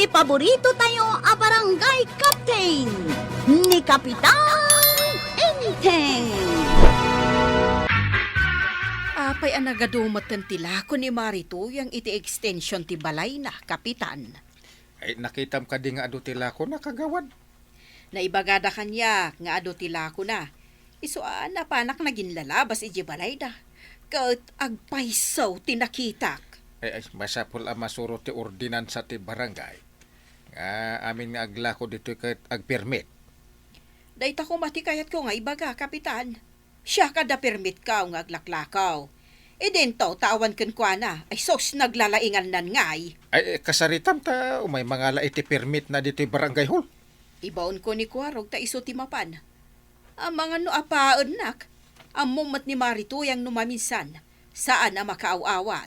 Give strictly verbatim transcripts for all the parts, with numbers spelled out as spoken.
Paborito tayo a barangay captain, ni Kapitan Enteng. Apay a nagadu metten ti lako ni Mari Tuyang iti extension ti balayna, Kapitan? Ay, nakitam kadi nga adu ti lakona, Kagawad? Naibagada kaniak nga adu ti lakona. Isu a napanak naginlalabas idiay balayda. Ket agpayso ti nakitak. Ay, ay, masapul a masuro ti ordinansa ti barangay nga amin nga aglako ditoy ket agpermit. Dayta koma ti kayatko nga ibaga, Kapitan. Siak, adda permitko nga aglaklako. Idinto ta awan kenkuana. Ay sus, naglalaingannan ngay. Ay, eh, kasaritam ta umay mangala iti permitna ditoy barangay hall. Ibaonko ni Kuarog ta isu ti mapan. Amangan no apaennak, ammo met ni Mari Tuyang no maminsan, saan a makaaw-awat.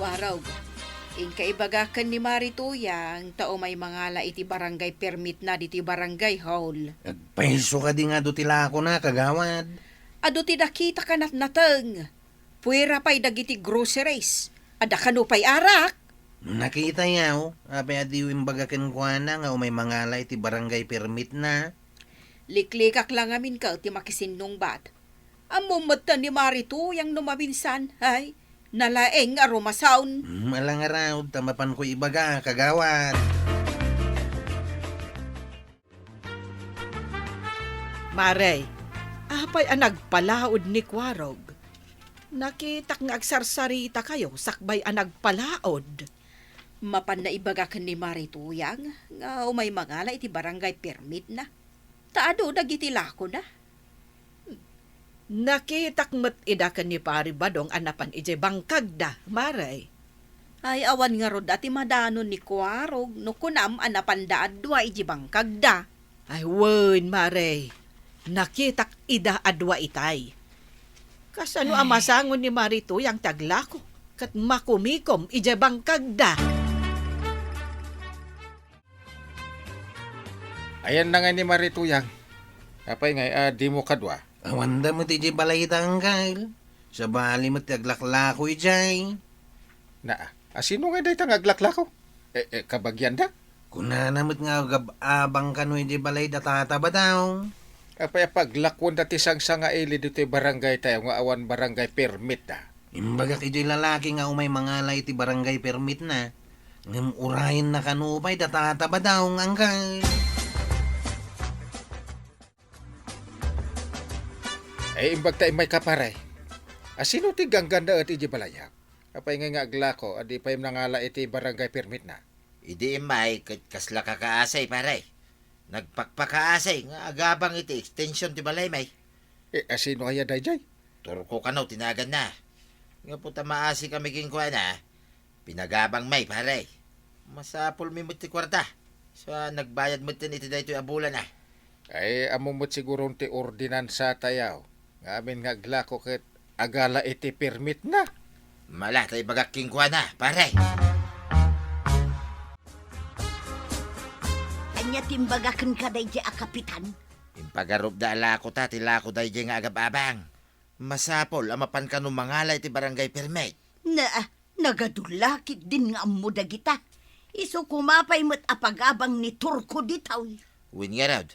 Kuarog, inka ibaga ken ni Mari Tuyang ta umay mangala iti barangay permitna ditoy barangay hall. Agpayso kadi nga adu ti lakona, Kagawad? Adu ti nakitak a natnateng. Puera pay dagiti groceries. Adda kano pay arak? Nakitayo, apay a diyo imbaga kenkuana nga umay mangala iti barangay permitna? Liklikak la ngamin ket ti makisinnungbat. Ammom metten ni Mari Tuyang no maminsan, ay, nalaeng a rumasaon. Hmm, ala ngarud, ta mapanko ibaga, Kagawad. Mare, apay a nagpalaod ni Kuarog? Nakitak nga agsarsarita kayo sakbay a nagpalaod. Mapan naibaga ken ni Mari Tuyang nga umay mangala iti barangay permitna. Ta adu dagiti lakona. Nakitak met ida ken ni Pari Badong a napan idiay bangkagda, Mare. Ay, awan ngarud a ti madanon ni Kuarog no kunam a napanda a dua idiay bangkagda. Ay, wen, Mare. Nakitak ida a dua itay. Kasano a masango ni Mari Tuyang ti aglako ket makumikom idiay bangkagda? Ayanna ngay ni Mari Tuyang. Apay ngay a dimo kadua? Awanda met idiay balayda, Anggal. Sabali met ti aglaklako idiay. Naa, a sino ngay dayta nga aglaklako? E, e, kabagianda? Kunana met nga agab-abang kano idiay balayda, Tata Badong. Apay a paglakuanda ti sangsangaili ditoy barangay tayo nga awan barangay permit da? Imbagak idiay lalaki nga umay mangala iti barangay permitna. Ngem urayenna kano pay da Tata Badong, Anggal. Ay, imbag ta immay ka, pare. A sino ti gangganna et idiay balayyo? Apay ngay nga aglako a di pay nangala iti barangay permitna? Idi immay ket kasla kakaasay, pare. Nagpakpakaasay nga agabang iti extension ti balaymi. E, a sino aya daydiay? Turko kano ti naganna. Gapu ta maasikami kenkuana, pinagabangmi, pare. Masapulmi met ti kuarta. Sa nagbayad metten iti daytoy a bulan, a. Ay, ammo met siguron ti ordinansa tayo nga amin nga aglako ket agala iti permitna. Mala ta ibagak kenkuana, pare. Ania ti imbaga kenka daydiay a kapitan? Impagarupda a lako ta ti lako daydiay nga agab-abang. Masapul a mapan kano mangala iti barangay permit. Na, nagadu la ketdin nga ammo dagita. Isu koma pay met a pagabang ni Turko ditoy. Wen ngarud.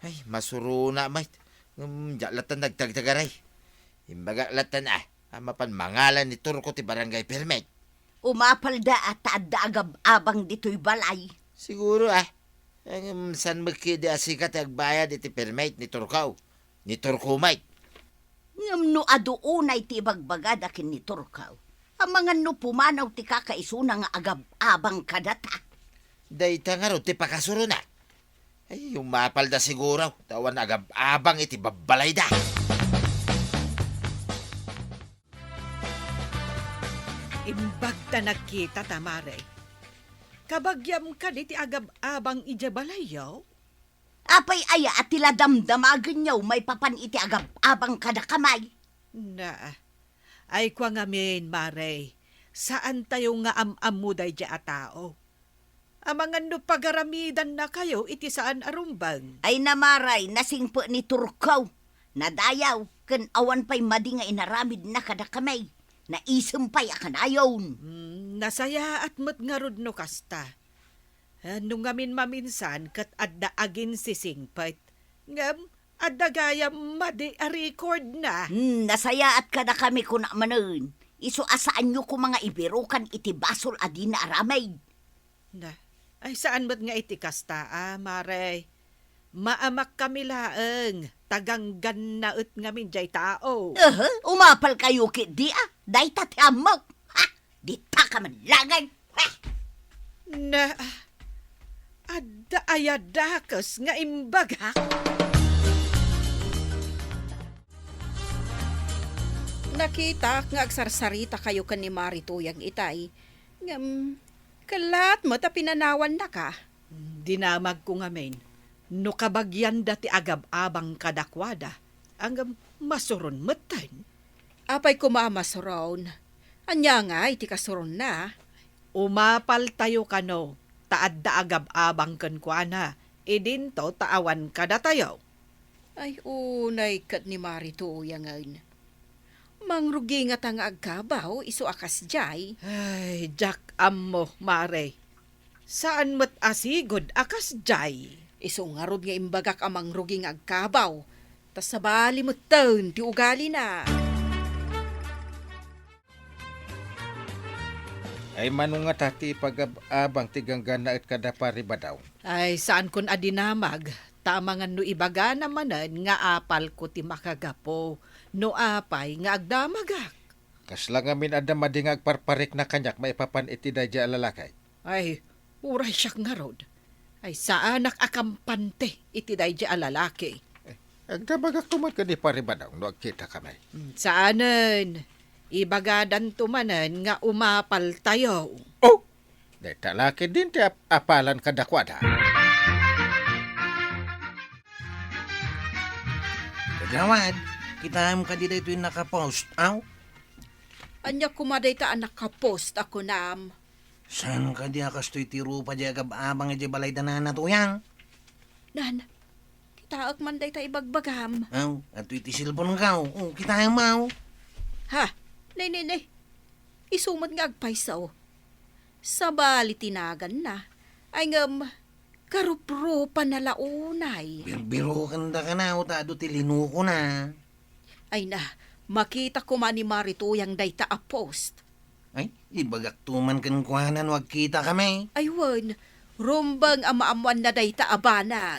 Ay, masurona met. Ngem, diak latta nagtagtagaray. Imbagak latta a, a mapan mangala ni Turko ti barangay permit. Umapalda a ta adda agab-abang ditoy balay. Siguro, a. Ngem, saan met ketdi a sika ti agbayad iti permit ni Turko? Ni Turko met. Ngem no adu unay ti ibagbagada ken ni Turko, amangan no pumanaw ti kakaisuna nga agab-abang kadata. Dayta ngarud ti pakasurona. Ay, umapalda siguro, ta awan agab-abang iti babbalayda. Imbag ta nagkita ta, mare. Kabagiam kadi ti agab-abang idiay balayyo? Apay aya a ti la damdamagenyo maipapan iti agab-abang kadakami? Na, ay kua ngamin, mare, saantayo nga am-ammo daydiay a tao. Amangan no pagaramidannakayo iti saan a rumbeng. Ay na, mare, nasingpet ni Turko. Nadayaw, ken awan pay madi nga inaramidna kadakami. Naisem pay a kanayon. Hmm, nasayaat met ngarud no kasta. Ah, no ngamin maminsan ket adda aginsisingpet. Ngem, adda gayam madi a record na. Hmm, nasayaat kadakami kuna manen. Isu a saanyo koma nga ibirukan iti basol a dina aramid. Na, ay saan met nga iti kasta, a, Mare. Maamakkami laeng, ta ganggannaet ngamin jay tao. Aha, umapalkayo ketdi, a. Dayta ti ammok. Ha? Ditaka man laeng. Ha? Na, adda aya dakes nga imbagak? Nakitak nga agsarsaritakayo ken ni Mari Tuyang itay, ngem kellat met a pinanawannaka. Dinamagko ngamin no kabagianda ti agab-abang kadakuada, ngem masuron metten. Apay koma a masuron? Ania ngay ti kasuronna? Umapaltayo kano, ta adda agab-abang kenkuana, idinto ta awan kadatayo. Ay, unay ket ni Mari Tuyangen. Mangrugi ngata nga agkabaw isu a kasdiay? Ay, diak ammo, Mare. Saan met a sigud a kasdiay. Isu ngarud nga imbagak a mangrugi nga agkabaw, ta sabali metten ti ugalina. Ay, mano ngata ti ipagab-abang ti ganggannaet kada Pari Badaw? Ay, saankon a dinamag, ta amangan no ibagana manen nga apalko ti makagapu, no apay nga agdamagak. Kasla ngamin adda madi nga agparparikna kaniak maipapan iti daydiay a lalaki? Ay, uray siak ngarud. Ay, saanak a kampante iti daydiay a lalaki. Eh, agdamagakto man ken ni Pari Badaw no agkitakami. Hmm, saanen. Ibagadanto manen nga umapaltayo. Oh! Dayta la ketdin ti ap-, apalan kadakuada. Kagawad, kitaem kadi daytoy nakapost, aw? Ania koma dayta a nakapost a kunam? Saan kadi a kastoy ti rupa diay agab-abang idiay balay da Nana Tuyang? Nan, kitaek man dayta ibagbagam. Aw, adtoy ti cellphone-ko. O, kitaem, aw. Ha? Nay, nay, nay. Isu met nga agpayso. Sabali ti naganna. Ay ngem, karuprupana la unay. Birbiroken dakana, ta adu ti linukona. Ay na, makita koma ni Mari Tuyang dayta a post. Ay, ibagakto man kenkuana no agkitakami. Ay wen, rumbeng a maammoanna dayta a banag.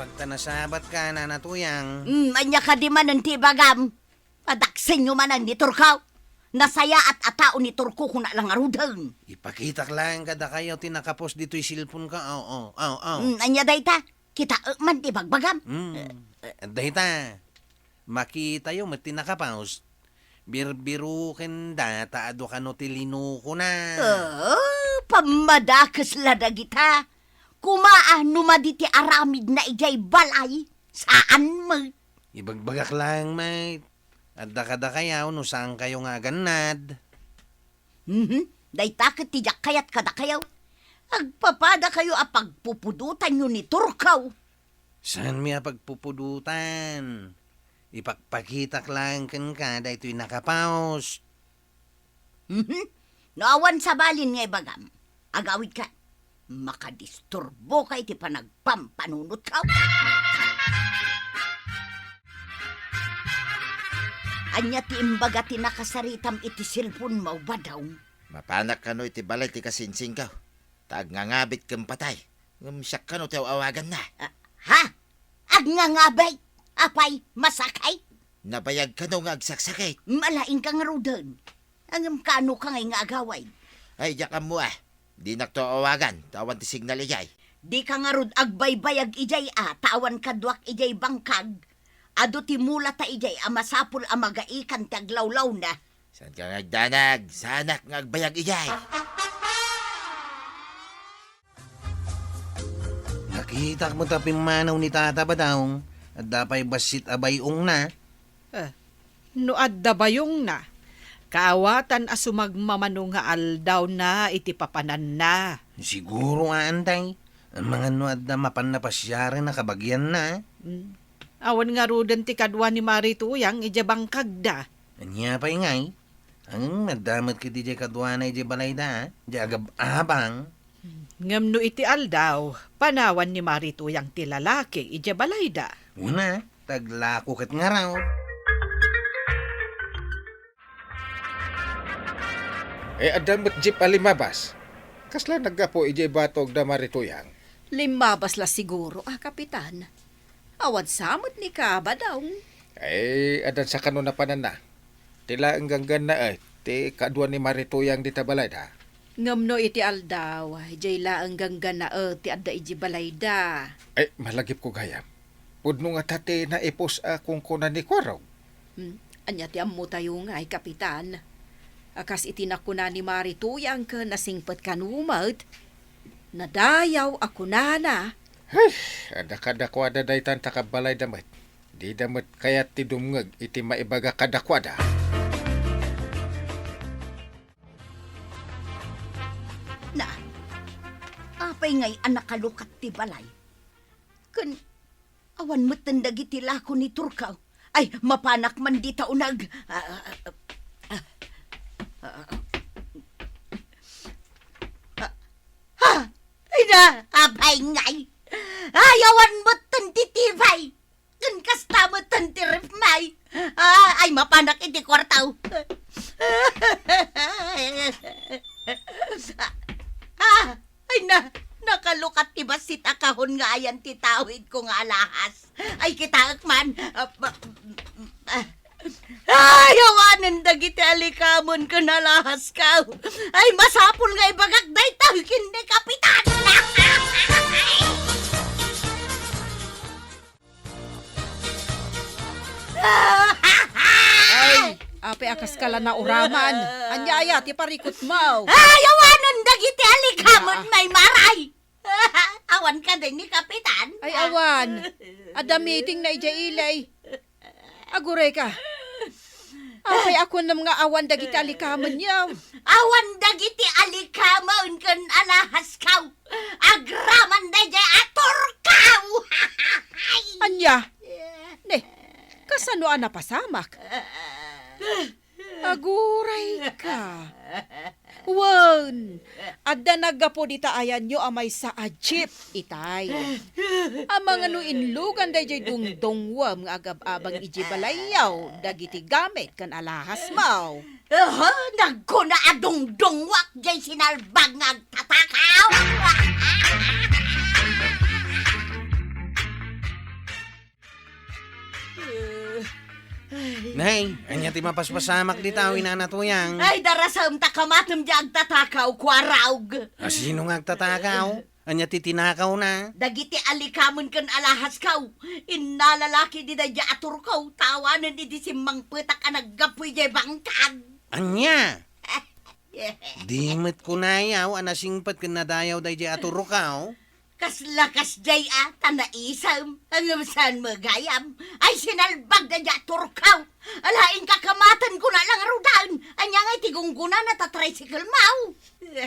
Bagta nasabat ka, Nana Tuyang. Hmm, ania kadi manen ti ibagam? Padaksenyo manen ni Turko. Nasayaat a tao ni Turko, kuna la ngaruden. Ipakitak laeng kadakayo ti nakapost ditoy cellphone-ko. Aw, aw, aw, aw. Hmm, ania dayta? Kitaek man ti bagbagam. Hmm. Eh, eh. Dayta, makitayo met ti nakapost. Birbirukenda ta adu kano ti linukona. Oh, pammadakes la dagita. Koma a no madi ti aramidna idiay balay, saan met. Ibagbagak laeng met. Adda kadakayo no saankayo nga agannad. Mhm. Dayta ket ti diak kayat kadakayo. Agpapadakayo a pagpupudotanyo ni Turko. Saanmi a pagpupudotan? Ipakpakitak laeng kenka daytoy nakapost. Mhm. No awan sabalin nga ibagam, agawidka. Makadisturboka iti panagpampanunotko. Ania ti imbaga ti nakasaritam iti cellphone-mo, Badaw? Mapanak kano iti balay ti kasinsingko, ta agngangabit ken patay. Ngem siak kano ti aw-awaganna. Ah, ha? Agngangabit? Apay, masakit? Nabayag kano nga agsaksakit? Malaingka ngaruden. Ngem kano ka ngay nga agawid? Ay, diak ammo a. Dinakto awagan, ta awan ti signal idiay. Dika ngarud agbaybayag idiay a, ta awan kaduak idiay bangkag. Adu ti mulata idiay a masapul a magaikan ti aglawlawna. Saanka nga agdanag? Saanak nga agbayag idiay. Nakitak met a pimmanaw ni Tata Badaw, adda pay bassit a bay-ongna. Eh, no adda bay-ongna, kaawatan a sumagmamano nga aldawna iti papananna. Siguro a, antay. Amangan no adda mapan a pasiaren a kabagianna. Hmm. Awan ngaruden ti kadua ni Mari Tuyang idiay bangkagda. Ania pay ngay? Ang naddamet kadi diay kaduana idiay balayda, diay agab-abang. Ngem no iti aldaw, panawan ni Mari Tuyang ti lalaki idiay balayda. Una, taglako ket ngarud. Eh, adda met jeep a limmabas. Kasla naggapu idiay batog da Mari Tuyang? Limmabas la siguro, a, Kapitan. Awan sa met ni Kabadong. Eh, addan sa kano napananna. Ti laeng ganggannaet ti kadua ni Mari Tuyang dita balayda. Ngem no iti aldaw, diay laeng ganggannaet ti adda idiay balayda. Eh, malagipko gayam. Pudno ngata ti naipus a kunkuna ni Kuarog. Hmm, ania ti ammotayo ngay, Kapitan? A, kas iti nakuna ni Mari Tuyang ken nasingpet kano met, nadayaw a kunana. Hey, adda kadakuada daytan ta kabalayda met. Dida met kayat ti dumngeg iti maibaga kadakuada. Na, apay ngay a nakalukat ti balay? Ken awan metten dagiti lako ni Turkaw. Ay, mapanak man dita uneg. Ah, ah, ah, ah, ah, ah, ay na, apay ngay. Ay, awan metten ti tibay. Ken kasta metten ti ref, may. Ah, ay, mapanak iti kuartaw. Ah, ay na, nakalukat ti bassit a kahon nga ayan ti tawidko nga alahas. Ay, kitaek man. Ah, ba-, ah. Ay, awanen dagiti alikamen ken alahaskaw. Ay, masapul nga ibagak daytoy ken ni Kapitan. Ay, apay a kaska la nauraman. Ania aya ti parikutmo? Ay, awanen dagiti alikamen, ah, may maray. Awan kadi ni Kapitan? Ay, awan. Adda meetingna idiay ili. Agurayka. Apay a kunem nga awan dagiti alikamenyo? Awan dagiti alikamen ken alahaskaw. Agraman daydiay a Turkaw. Ania? Ne, kasano a napasamak? Agurayka. Wen, adda naggapu dita ayanyo a maysa a jeep itay. Amangan no inlugan daydiay dungdungwem nga agab-abang idiay balayyo dagiti gamit ken alahasmo. Aha, nagkuna a dungdungwak diay sinalbag nga agtatakaw. Nay, ania ti mapaspasamak dita, inana Tuyang? Ay, darasem ta kamatem diay agtatakaw, Kuarog. A, sino nga agtatakaw? Ania ti tinakawna? Dagiti alikamen ken alahaskaw. Innala la ketdi daydiay a Turkaw, ta awanen idi simmangpetak a naggapu idiay bangkag. Ania? Di met kunayaw a nasingpet ken nadayaw daydiay a Turkaw? Kasla kasdiay a, ta naisem, ngem saan met gayam. Ay, sinalbag daydiay a Turkaw. Alaen ka kamaten, kuna la ngaruden. Ania ngay ti gunggunana ta tricycle mo?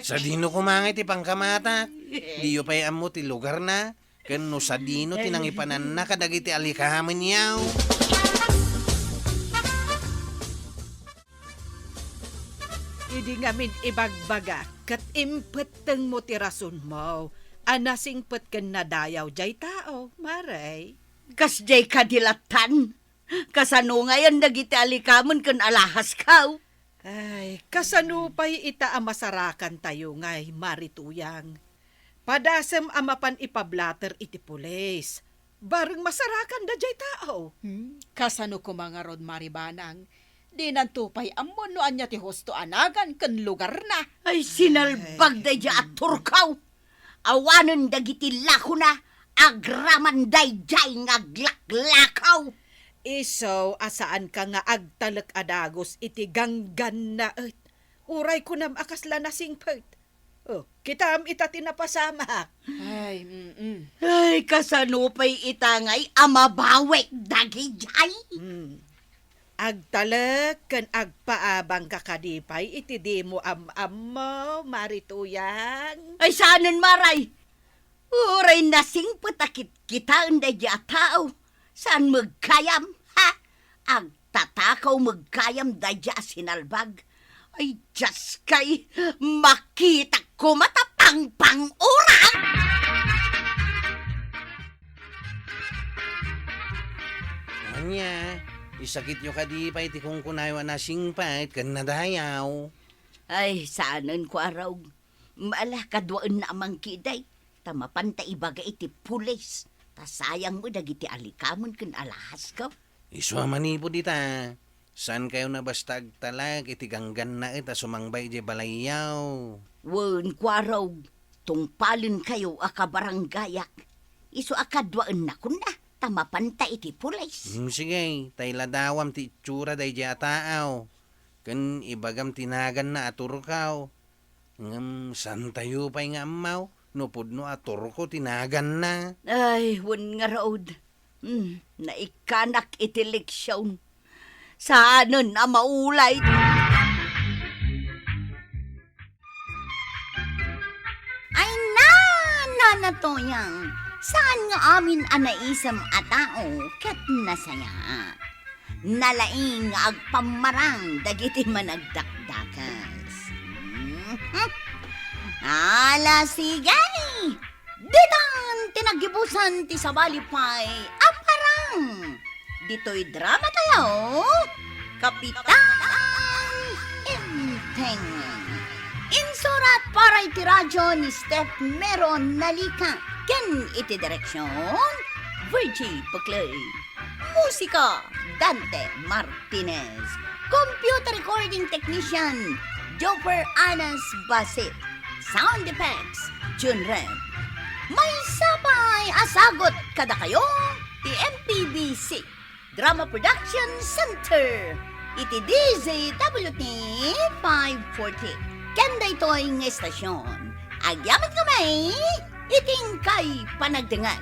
Sadino koma ngay ti pangkamatak? Diyo pay ammo ti lugarna? Ken no sadino ti nangipananna kadagiti alikamenyo? Idi ngamin ibagbagak, ket impettengmo ti rasonmo a nasingpet ken nadayaw diay tao, Mare. Kasdiay kadi lattan? Kasano ngayen dagiti alikamen ken alahaskaw? Ay, kasano pay ita a masarakantayo ngay, Mari Tuyang? Padasem a mapan ipablater iti pulis. Bareng masarakanda diay tao. Hmm, kasano koma ngarud, Mari Banang? Dinanto pay ammon no ania ti husto a nagan ken lugarna. Ay, sinalbag daydiay a Turkaw. Awanen dagiti lakona, agraman daydiay nga aglaklakaw. Isu a saanka nga agtalek a dagus iti ganggannaet. Uray kunam a kasla nasingpet. Oh, kitam ita ti napasamak. Ay, mm-mm. Ay, kasano pay ita ngay a mabawek dagidiay? Hmm. Agtalek ken agpaabangka kadi pay iti dimo am-ammo, Mari Tuyang? Ay, saanen, Maray. Uray nasingpet a kitkitaen daydiay a tao, Saan met gayam, ha? Agtatakaw met gayam daydi a sinalbag. Ay, Dios kay, makitak koma ta pangpang-urag! Ania, isakityo kadi pay ti kunkunayo a nasingpet ken nadayaw? Ay, saanen, Kuarog. Ala, kaduaenna a mangkiday, ta mapanta ibaga iti pulis, ta sayang met dagiti alikamen ken alahasyo. Isu a manipud ita, saankayo a basta agtalek iti ganggannaet a sumangbay idiay balayyo. Wen, Kuarog, tungpalenkayo a kabaranggayak. Isu a kaduaenna kunana, ta mapanta iti pulis. Hmm, sige, ta iladawam ti itsura daydiay a taaw, ken ibagam ti naganna a Turkaw. Ngem saantayo pay nga ammo no pudno a Turko ti naganna. Ay, wen ngarud. Hmm, naikkanak iti leksion. Saanen a maulay. Ay, na, Nana Toyang, saan nga amin a naisem a tao ket nasayaat. Nalaing nga agpammarang dagiti managdakdakes. Mhm. Ala, sige! Ditan ti naggibusan ti sabali pay a parang. Ditoy drama tayo, Kapitan Enteng. Insurat para iti radyo ni Steph Mero Nalica ken iti direksyon, Virgie Puclay. Musika, Dante Martinez. Computer recording technician, Joper Anas Basit. Sound effects, Jun Red. Maysa pay a sagut kadakayo ti M P B C Drama Production Center iti D Z W T five forty. Ken daytoy nga estasyon, agyaman kami iti inkay panagdengngeg.